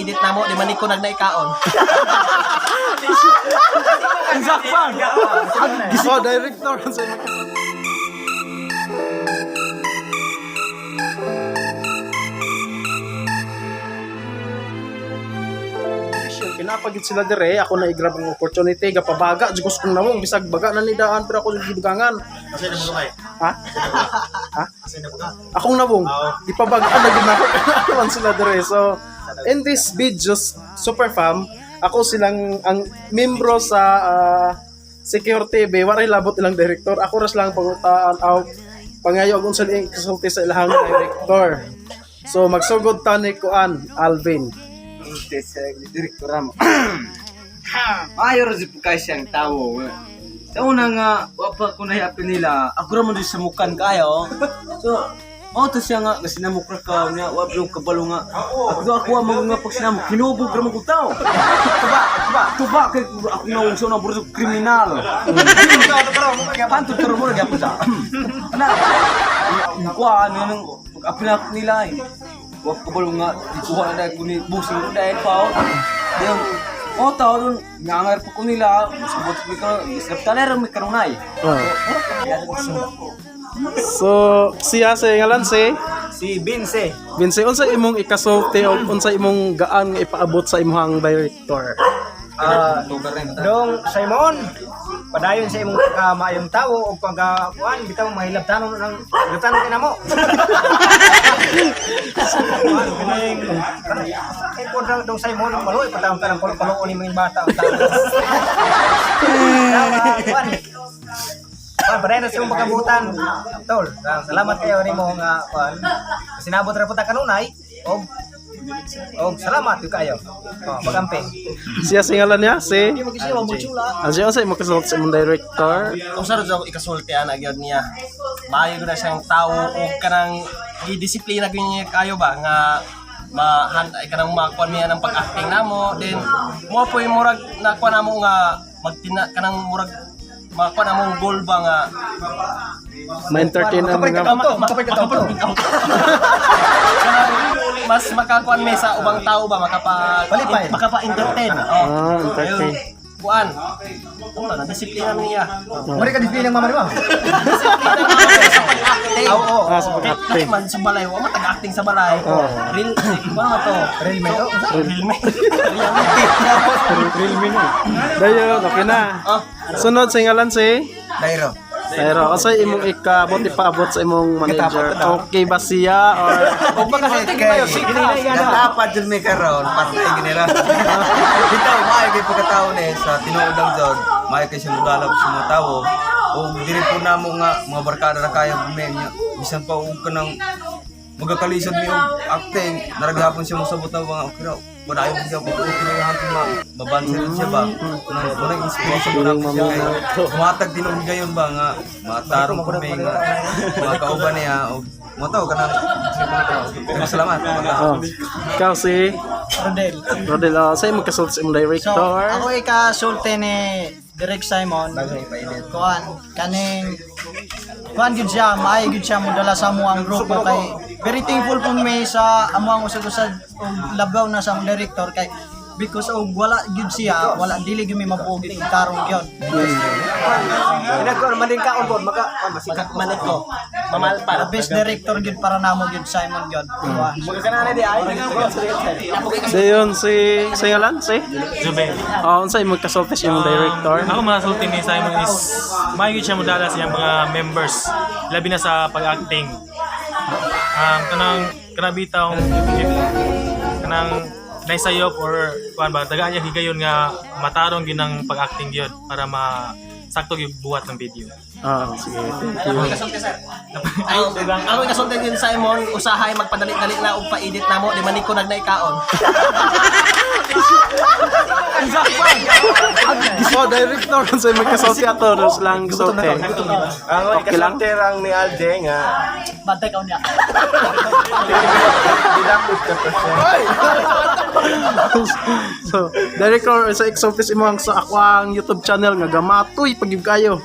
pag-edit namo, di man ni ko nagnaikaon. Sakpan. Oh, director, unsa imong Kinapagid sila dire, ako na i-grab ang opportunity, gapabaga, jud ko nawong bisag baga na ni daan pero ako jud gidugangan. Kasi na mo kay. Ha? Ha? Kasi na mo. Akong nawong, ipabagaan na gid nako man sila dire. So, in this video, Super Fam, ako silang ang membro sa Secure TV, waray labot ilang director. Ako ras lang pangutaan aw pangayo og unsa ning kasulti sa ilahang director. So magsugod ta ni kuan Alvin. Direktor mo. Maayo ra jud kay siyang tawo. Sa una nga, wa pa ko nahiyapin nila. Ako ra man di sa mukan kayo. So, mao to siya nga kasi namok ra ka niya, wa yung kabalo nga. Ako ako wa man nga pag sinamok, hinubog ra man ko tao. Tuba, tuba, tuba kay ako na unsa na bro kriminal. Panto pero mo ra gyapon sa. Na. Kuha ano nang pag-apil ako nila eh. Wa kabalo nga ikuha na dahil ko ni busing ko dahil pa. Oh. Yung oh, tao dun, ngangar pa ko nila, sabot ko ka, isip talera may karunay. Oh. So siya sa ngalan si Si Vince. Vince, unsa imong ikasulti o unsa imong gaan nga ipaabot sa imong director? Ah, dong Simon, padayon sa imong pagkamaayong tawo o pagkakuan, bitaw mahilabtanon ng hilabtanon kay namo. Kuan kaning kay po dong Simon maluoy patawon ka ng paluon ni mga bata ang tao. Kuan. Kuan padayon sa imong pagkabutan. Tol, salamat kayo nimo nga kuan. Sinabot ra po ta kanunay og og salamat gyud kayo. Oh, pagamping. Siya sa ngalan niya si Anjay, unsa imong kasulti sa imong director? Kung sa ako ikasulti ana gyud niya. Maayo gyud na siyang tawo og kanang gidisiplina gyud niya kayo ba nga mahan ay kanang makuan niya ng pag-acting namo, then mo po yung murag nakuha namo nga magtina kanang murag makuha namong goal ba nga Ma-entertain ang mga mas makakuan may sa ubang tao ba makapa Palipay. makapa-entertain. Oh. Ah, entertain. Kuan. Ano na disiplina niya. Mari ka disiplina ng mama ni mo. Disiplina niya sa pag-acting. Oo. Ah, sa pag-acting. Kahit man sa balay, wa man tag-acting sa balay. Oo. Real ano to? Real man to. Real man. Reality. Real me na. Dayon, okay na. Ah. Sunod sa ngalan si Dairo. Pero unsa imong ikaabot ipaabot sa imong manager? Okay ba siya or Og makasulti kayo Natapat jud mi karon patay ginira. Bitaw maayo kay pagkatao ni sa tinuod lang jud. Maayo kay siya mogalap sa mga tawo. Og diri po namo nga mga barkada ra kaya mi niya. Bisan pa og kanang magakalisod mi og acting, naraghapon siya mosabot na mga okay ra. Wala siya kung okay ra hantong ma mabansin rin siya ba. Kunang kunang inspiration ko na siya kay Muhatag din og gayon ba nga matarong po mi nga mga kauban niya og mo tawo kanang salamat. Oh. Ikaw si Rodel. Rodel, oh, sa imong kasulti sa imong So, director? ako ikasulti ni Direk Simon. Kuan, kaning kuan gyud siya, maayo gyud siya modala sa amo ang grupo kay very thankful po mi sa amo ang usag-usag og labaw na sa among director kay because og wala gyud siya, wala dili gyud mi mabuo gyud og tarong gyud. Ginagawa man din kaon pod maka masikat Manik ko. Mamalpa. The best director gyud para namo gyud Simon gyud. Kuan. Dayon si sa ngalan si Zubel. Oh, unsa imong kasulti sa imong director? Ako masulti ni Simon is maayo gyud siya modala sa iyang mga members labi na sa pag-acting. Kanang kanang bitaw if kanang naisayop or kuan ba tagaan niya higayon nga matarong gyud ang pag-acting gyud para ma sakto gyud buhat ng video. Ah, sige, thank you. Ay, ako ikasulti din Simon, usahay magpadali-dali na og pa-edit namo, di man ni ko nagnaikaon. Oh, director, unsa imong kasulti ato dos lang kasulti. Ang Okay lang? ikasulti lang ni Alde nga Bantay ka niya. dilapit ka pa siya. So, director, sa exoffice imo ang sa ako ang YouTube channel nga gamatoy pag kayo.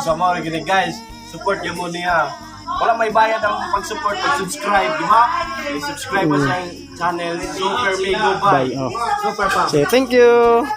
So mo gini guys, support niyo mo niya. Wala may bayad ang pag-support, pag-subscribe, di ba? I-subscribe mo siyang channel, Super Migo Bye. Bye. Oh. Super pa. Sige, thank you.